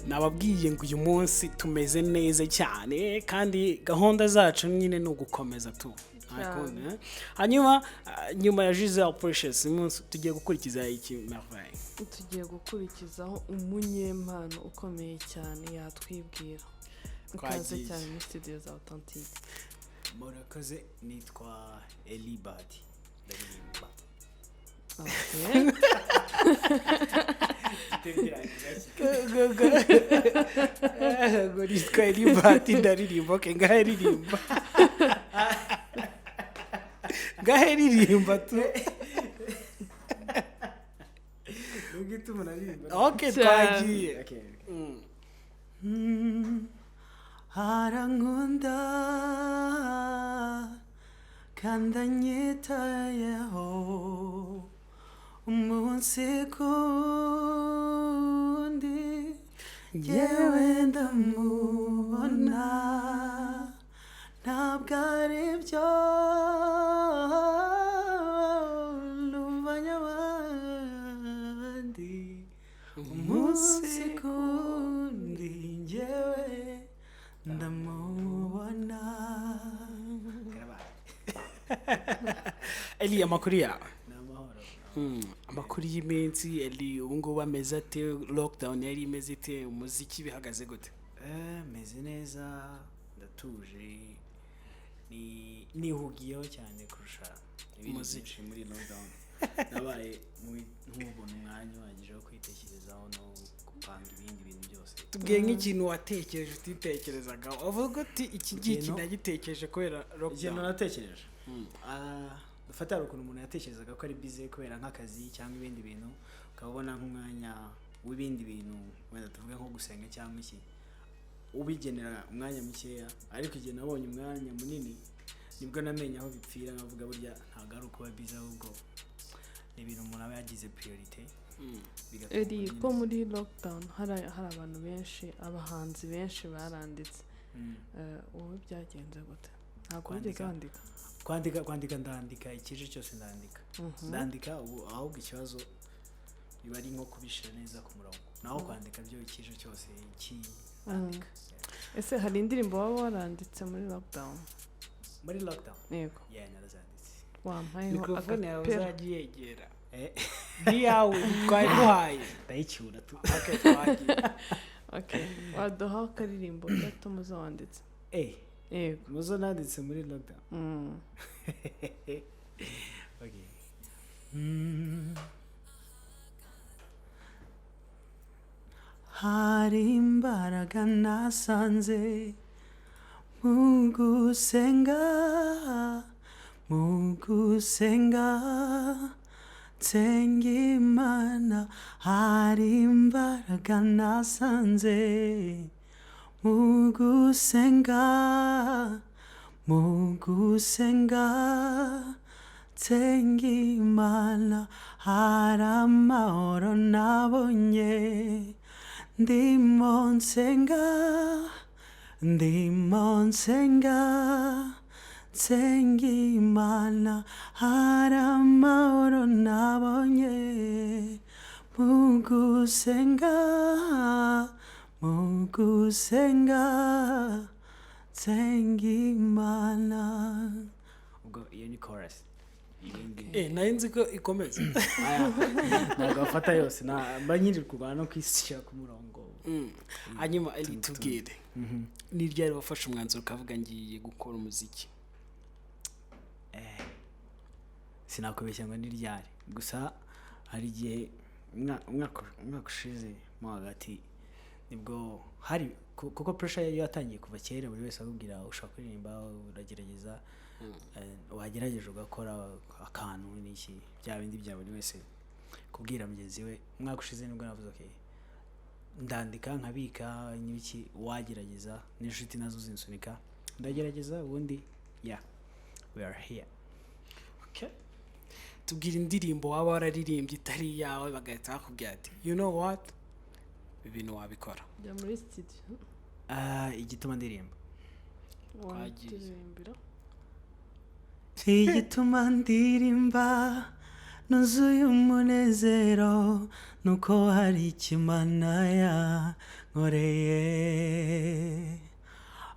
Nababwiye ngo uyu munsi tumeze neza cyane, kandi gahunda zacu nyine ni ugukomeza tu. Nta Cyane. kundi, eh? Hanyuma nyuma ya Giselle Precious, uyu munsi tugiye gukurikiza iki, Merveille? Tugiye gukurikizaho umunyempano ukomeye cyane, yatwibwira. Ikaze Twagiye. cyane muri studio za Authentique. Murakoze, nitwa Elibadi, ndaririmba. Okay. Ngo nitwa Elibati, ndaririmba. Okay, ngahe ririmba, ngahe ririmba tu. Nubwo ituma naririmba. Okay. Cyane. Twagiye. Okay. Arankunda kandi anyitayeho umunsi kundi, yewe ndamubona, ntabwo ari byo numvanye abandi, umunsi kundi njyewe ndamubona. Eli, amakuru yawe? Ni amahoro. Amakuru y'iminsi, Eli, ubu ngubu ameze ate? Lockdown yari imeze ite? Umuziki bihagaze gute? Meze neza, ndatuje, ni nihugiyeho cyane kurusha ibindi Umuziki. byinshi muri lockdown. Nabaye nk'ubona umwanya uhagije wo kwitekerezaho no gupanga ibindi bintu byose. Tubwiye nk'ikintu watekereje utitekerezaga, uvuga uti iki ngiki nagitekereje kubera Ikintu lockdown. natekereje, dufate hari ukuntu umuntu yatekerezaga ko ari busy kubera nk'akazi cyangwa ibindi bintu, ukaba ubona nk'umwanya w'ibindi bintu, wenda tuvuge nko gusenga cyangwa iki, ubigenera umwanya mukeya. Ariko igihe nabonye umwanya munini nibwo namenye aho bipfira, nkavuga burya ntabwo ari ukuba busy, ahubwo ni ibintu umuntu aba yagize priorité. Bigatuma Eri, nyine ko muri lockdown hari abantu benshi, abahanzi benshi baranditse. Wowe byagenze gute? Ntabwo wigeze Kwandika. wandika? Kwandika ndandika, ikije cyose ndandika. Ndandika ubu, ahubwo ikibazo biba ari nko kubishyira neza ku murongo. Naho kwandika byo, ikije cyose ndandika. Ese hari indirimbo waba waranditse muri lockdown? Muri lockdown? Yego. Yeah, narazanditse. Wampayeho Mikrofone yawe agapera? uzajya uyegera. N'iyawe Twari duhaye. Ndayicyura tu. Okay, twagiye. Okay. Waduhaho akaririmbo gato muzo wanditse? Yego. Muzo nanditse muri lockdown? Okay. Hari imbaraga nasanze mu gusenga, mu gusenga, nsenga Imana. Hari imbaraga nasanze mu gusenga, mu gusenga, nsenga Imana. Hari amahoro nabonye ndimo nsenga, ndimo nsenga, nsenga Imana. Hari amahoro nabonye mu gusenga, mu gusenga, nsenga Imana. Ubwo iyo ni chorus, ibindi Nari nzi ko ikomeza. Aya, ntabwo bafata yose, mba nyiri kurwana no kwishyira ku murongo. Hanyuma Eli, tubwire, ni ryari wafashe umwanzuro ukavuga ngiye gukora umuziki? Sinakubeshya ngo ni ryari, gusa hari igihe umwaka ushize mo hagati nibwo hari kuko pressure yari yatangiye kuva kera, buri wese akubwira ushaka kuririmba, uragerageza, wagerageje ugakora akantu n'iki, bya bindi bya buri wese kubwira mugenzi we. Umwaka ushize nibwo navuze okay, ndandika nkabika n'ibiki, wagerageza, n'inshuti nazo zinsunika, ndagerageza, ubundi yeah, we are here. Okay. Tubwira indirimbo waba wararirimbye itari iyawe, bagahita bakubwira ati you know what, ibi bintu wabikora. Jya muri studio. Igituma ndirimba. Twagiye. Waturirimbira? Igituma ndirimba Nuzuye umunezero nuko hari ikimana yankoreye.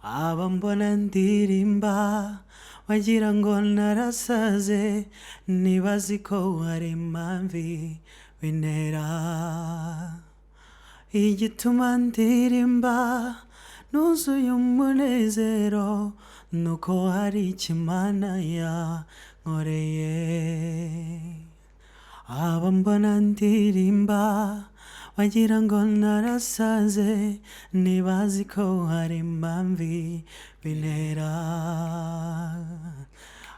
Aba mbona ndirimba wagira ngo narasaze, ntibazi ko hari impamvu bintera. Igituma ndirimba nuzuye umunezero nuko hari ikimana yankoreye. Aba mbona ndirimba wagira ngo narasaze, ntibazi ko hari impamvu bintera.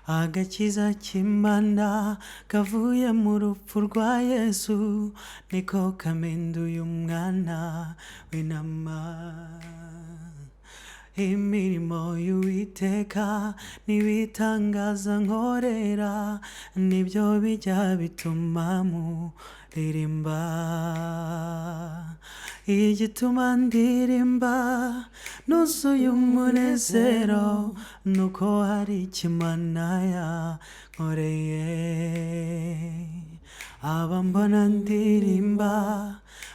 Agakiza k'Imana kavuye mu rupfu rwa Yesu, niko kampinduye umwana w'intama. Imirimo y'Uwiteka n'ibitangaza nkorera, nibyo bijya bituma muririmba. Igituma ndirimba nuzuye umunezero nuko hari ikimana yankoreye. Aba mbona ndirimba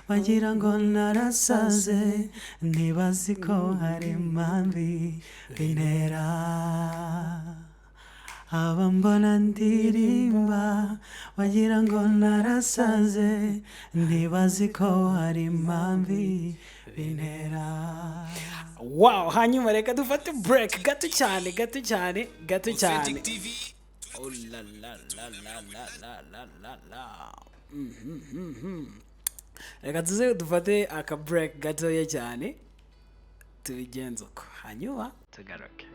bagira ngo narasaze, ntibazi ko hari impamvu bintera. Aba mbona ndirimba bagira ngo narasaze, ntibazi ko hari impamvu bintera. Wow, hanyuma reka dufate break gato cyane, gato cyane, gato cyane. Oh la la la la la la la la la. Reka tuze dufate aka break gatoya cyane, tubigenze uko, hanyuma tugaruke.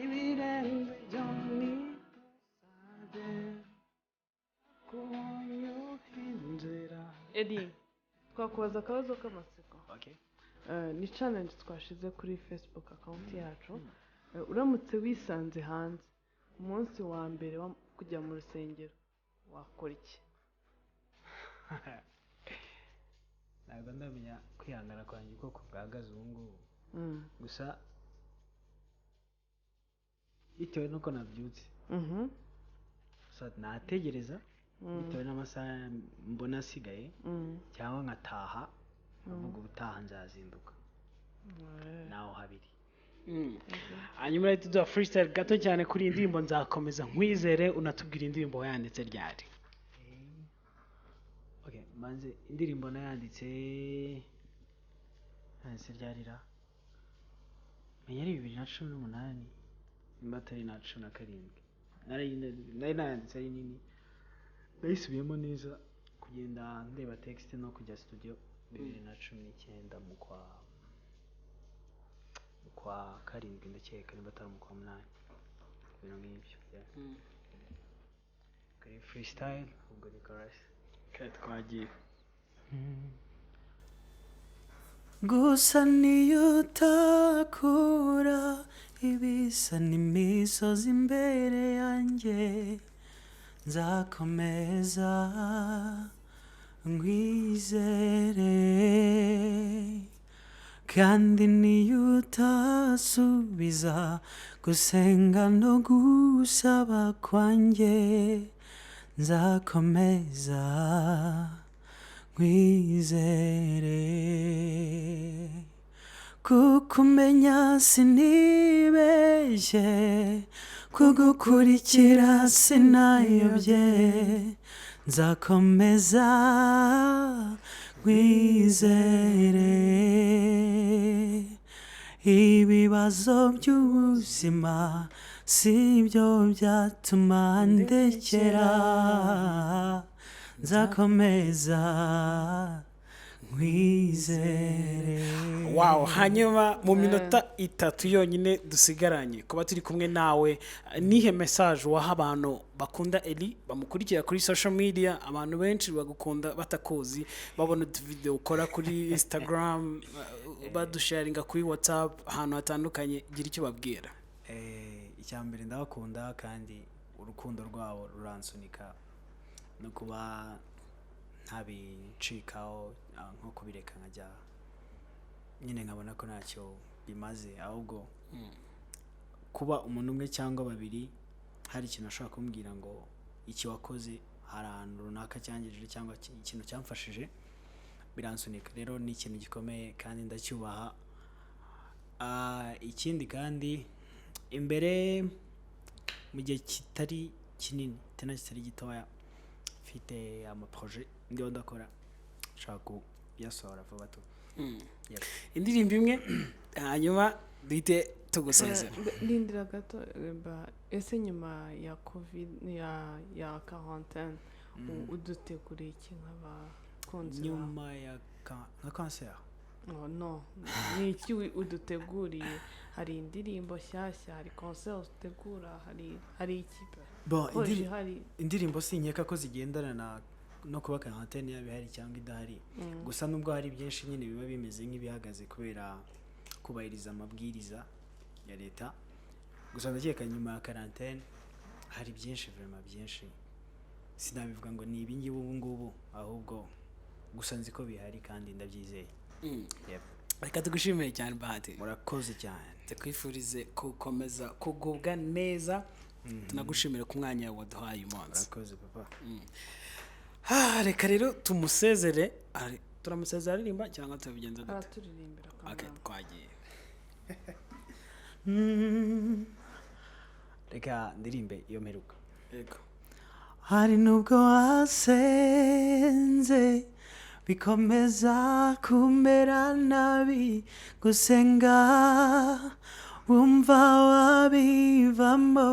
Ibirenze byo nifuzaga kunyuhinzira. Edi, twakubaza akabazo k'amatsiko. Ni challenge twashize kuri Facebook account yacu. Uramutse wisanze hanze umunsi wa mbere wo kujya mu rusengero wakora iki? Ntabwo ndamenya kwihangana kwanjye uko bwahagaze ubu ngubu. Gusa bitewe n'uko nabyutse, so nategereza bitewe n'amasaha mbona asigaye, cyangwa nkataha nkavuga ubutaha nzazinduka. Naho habiri. Hanyuma rero tuduha freestyle gato cyane kuri iyi ndirimbo "Nzakomeza Nkwizere", unatubwira indirimbo wayanditse ryari. Okay, manze indirimbo nayanditse, yanditse ryarira, menya ari 2018, nimba atari na 17. Nari nayanditse ari nini, nayisubiyemo neza, kugenda ndeba text no kujya studio 2019 mu kwa karindwi ndakeka, nimba atari mu kwa munani, ibintu nk'ibyo, yeah. Kuri freestyle ubwo ni chorus. Okay, twagiye. Gusa niyo utakura ibisa n'imisozi imbere yanjye, nzakomeza nkwizere. Kandi niyo utasubiza gusenga no gusaba kwanjye, nzakomeza nkwizere. Kukumenya sinibeshye, kugukurikira sinayobye, nzakomeza nkwizere. Ibibazo by'ubuzima si byo byatuma ndekera, nzakomeza nkwizere. Wow. Hanyuma mu minota 3 yonyine dusigaranye kuba turi kumwe nawe, nihe message waha abantu bakunda Eli, bamukurikira kuri social media? Abantu benshi bagukunda batakuzi, babona utuvideo ukora kuri Instagram, badusharinga kuri WhatsApp, ahantu hatandukanye. Gira icyo babwira. Icya mbere, ndabakunda kandi urukundo rwabo ruransunika no kuba ntabicikaho, nko kubireka nkajya nyine nkabona ko ntacyo bimaze. Ahubwo kuba umuntu umwe cyangwa babiri hari ikintu ashobora kumbwira ngo iki wakoze hari ahantu runaka cyangije cyangwa ikintu cyamfashije, biransunika. Rero ni ikintu gikomeye kandi ndacyubaha. Ikindi kandi, imbere mu gihe kitari kinini tena kitari gitoya, mfite amaprojet ndiho ndakora, nshaka kuyasohora vuba tu. Yep. Indirimbo imwe, hanyuma duhite tugusezera. Ndindira gato, ese nyuma ya COVID, ya quarantaine, uduteguriye iki nk'abakunzi bawe? Nyuma ya nka concert? Oh, no, ni iki uduteguriye? Hari indirimbo nshyashya, hari concert utegura, hari iki? Bon, Projet hari? Indirimbo sinkeka ko zigendana na no kuba quarantaine yaba ihari cyangwa idahari. Gusa nubwo hari byinshi nyine biba bimeze nk'ibihagaze kubera kubahiriza amabwiriza ya leta, gusa ndakeka nyuma ya quarantaine hari byinshi, vraiment byinshi. Sinabivuga ngo ni ibi ngibi ubu ngubu, ahubwo gusa nzi ko bihari kandi ndabyizeye. Yep. Reka tugushimire cyane, Bahati. Murakoze cyane. Tukwifurize gukomeza kugubwa neza, tunagushimire ku mwanya waduhaye uyu munsi. Murakoze, papa. Reka rero tumusezere. Turamusezera aririmba cyangwa tubigenza dute? Araturirimbira. Okay, Kamara. twagiye. Reka ndirimbe iyo mperuka. Yego. Hari nubwo wasenze bikomeza kumera nabi, gusenga wumva wabivamo,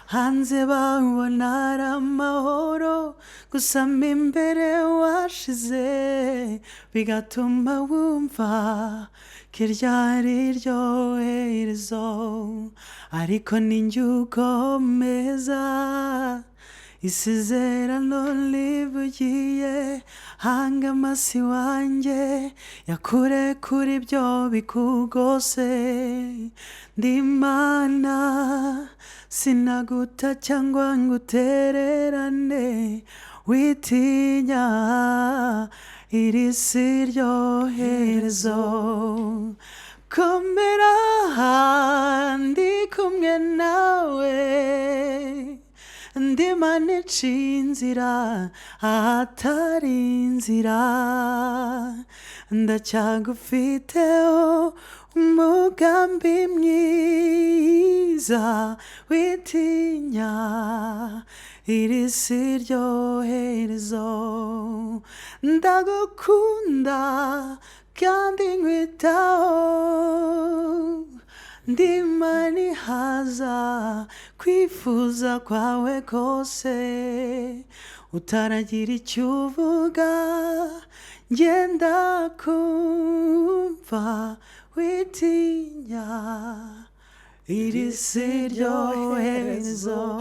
hanze babona ari amahoro, gusa mo imbere washize, bigatuma wumva ko iryo ari ryo herezo. Ariko ninjye ukomeza isezerano rivugiye, hanga amasi wanjye yakure kuri byo bikugose. Ndi Imana, sinaguta cyangwa ngo utererane. Witinya, iri si ryo herezo. Komera, ndi kumwe nawe, ndima nica inzira ahatari inzira. Ndacyagufiteho umugambi mwiza. Witinya, iri si ryo herezo. Ndagukunda kandi nkwitaho, ndima nihaza kwifuza kwawe kose. Utaragira icyo uvuga, ngenda kumva. Witinya, iri si ryo herezo.